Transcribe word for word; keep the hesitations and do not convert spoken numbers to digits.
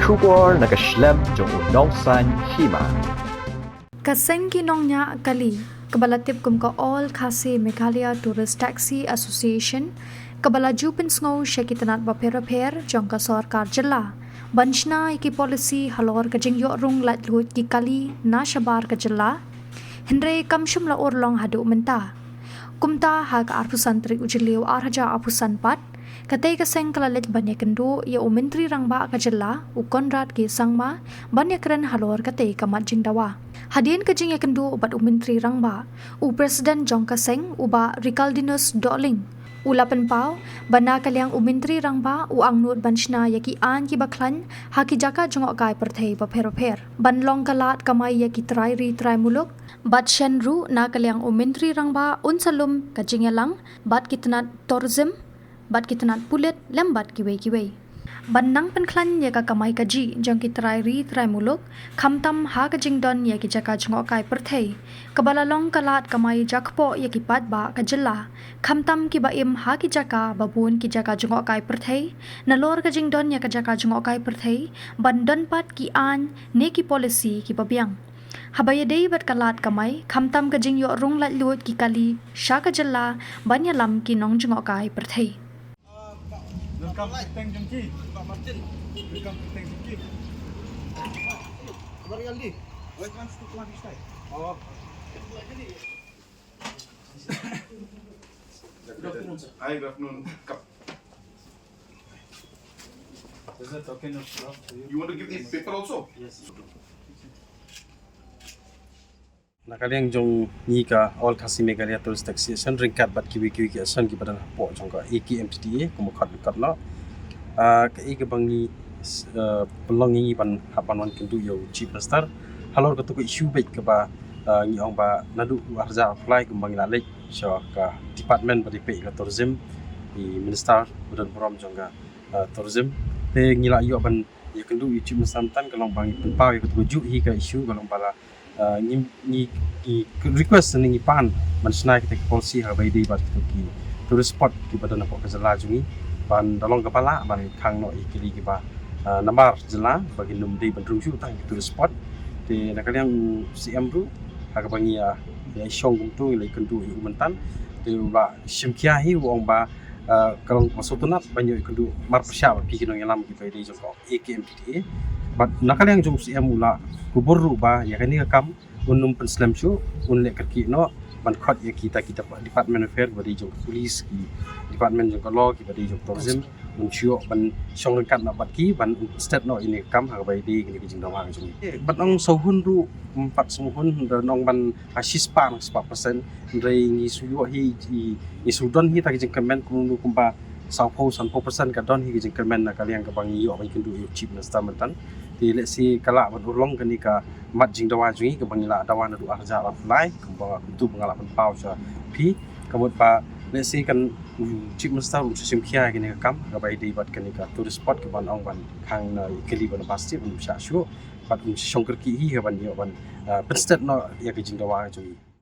Khubor na ka shlem jong u nongsaiñ hima. Ka seng ki nongñiah kali kaba la tip kum ka All Khasi Meghalaya Tourist Taxi Association, kaba la ju pynsngew sha ki tnat bapher bapher jong ka sorkar jylla ban shna ïa ki policy halor ka jingïoh rung laitluid ki kali na shabar ka jylla, hynrei kam shym la urlong haduh mynta. Kumta, ha ka arphew san tarik u Jylliew ar hajar arphew san pat, katei ka seng ka la leit ban ïakynduh ïa u Myntri Rangbah ka jylla, u Conrad K Sangma, ban ïakren halor katei ka mat jingdawa. Hadien ka jingïakynduh bad u Myntri Rangbah, u President jong ka seng, u Bah Ricaldinus Dohling, u la pynpaw ba na ka liang u Myntri Rangbah u angnud ban shna ïa ki aiñ kiba khlaiñ ha ki jaka jngohkai pyrthei bapher bapher, ban long ka lad kamai ïa ki trai ri trai muluk, bad shen ruh na ka liang u Myntri Rangbah un sa lum ka jingïalang bad ki tnat tourism, bad ki tnat pulit lem bad kiwei kiwei, ban nang pynkhlaiñ ïa ka kamai kajih jong ki trai ri trai muluk, khamtam ha ka jingdon ïa ki jaka jngohkai pyrthei, kaba la long ka lad kamai jakpoh ïa ki paidbah ka jylla, khamtam kiba im ha ki jaka ba bun ki jaka jngohkai pyrthei, nalor ka jingdon ïa ka jaka jngohkai pyrthei, ban don pat ki aiñ ne ki policy kiba biang, haba ïadei bad ka lad kamai, khamtam ka jingïoh rung laitluid ki kali sha ka jylla, ban ïalam ki nongjngohkai pyrthei. Welcome, Teng Jong Ki. Welcome, Teng Jong Ki. Welcome to Kuala Lumpur. Oh. Good afternoon, sir. Hi, good afternoon. Come. Is it okay now, sir, for you? You want to give the paper also? Yes. Na ka liang jong ngi ka All Khasi Meghalaya Tourist Association ryngkat bad kiwei kiwei ki association kiba don hapoh jong ka A K M T T A, kumba khot khot noh. Ah, kaei kaba ngi, ah, pynlong ngi ban hap ban wan kynduh ïa u Chief Minister halor katu ka issue beit kaba, ah, ngi ong ba naduh ar hajar arphew lai kumba ngi la leit sha ka department ba dei peit ka tourism, i minister ba don burom jong ka, ah, tourism. Te ngi la ïoh ban ïakynduh ïa u Chief Minister mynta, ka long ba ngi pynpaw ïa katu kajuh hi ka issue, ka long ba la, ah, ngi, ngi, ngi request ne ngi pan ban shna kita ki policy ha kaba ïadei bad kitu ki tourist spot kiba don hapoh ka jylla jong ngi, ban da long kaba lah ban khang noh ïa ki kali kiba, ah, namar jylla ba kin ym dei ban rung shuh tang ki tourist spot. Te na ka liang u C M ruh, ha kaba ngi ïa, ïa shong kumtu ngi la ïakynduh ïa u mynta, te u la shim khia hi, u ong ba, ah, ka long ba sngewtynnat ban ïoh ïakynduh marpyrshah bad ki nongïalam kiba ïadei jong ka A K M T T A. Bad na ka liang jong u C M u la kubur ruh ba ïa kane ka kam un ym pynslem shuh, un leh kyrkieh noh ban khot ïa kita ki dep-, department affair kiba dei jong ka police, ki department jong ka law, kiba dei jong ka tourism, un shu ïoh ban shong ryngkat noh bad ki ban un pynstet noh ïa kane ka kam ha kaba ïadei kane ka jingdawa ka jong ngi. Eh, ban ong sawhun ruh, ym pat sawhun, da ong ban ha shispah, shispah percent, hynrei ngi shu ïoh hi, i, ngi shu don hi ta ka jingkyrmen kumno kumba sawphew, sanphew percent ka don hi ka jingkyrmen na ka liang kaba ngi ïoh ban kynduh ïa u Chief Minister mynta. Te lehse ka lah ban urlong kane ka mat jingdawa jong ngi kaba ngi la dawa naduh ar hajar arphew lai, kumba kumtu ba nga la pynpaw sha phi. Ka mut ba lehse kan, u Chief Minister un sa shim khia ïa kane ka kam kaba ïadei bad kane ka tourist spot kaba ong ban khang na kali ban ba stet un shah shuh, bad un shong kyrkieh hi ha ban ïoh ban, ah, pynstet noh ïa ka jingdawa jong ngi.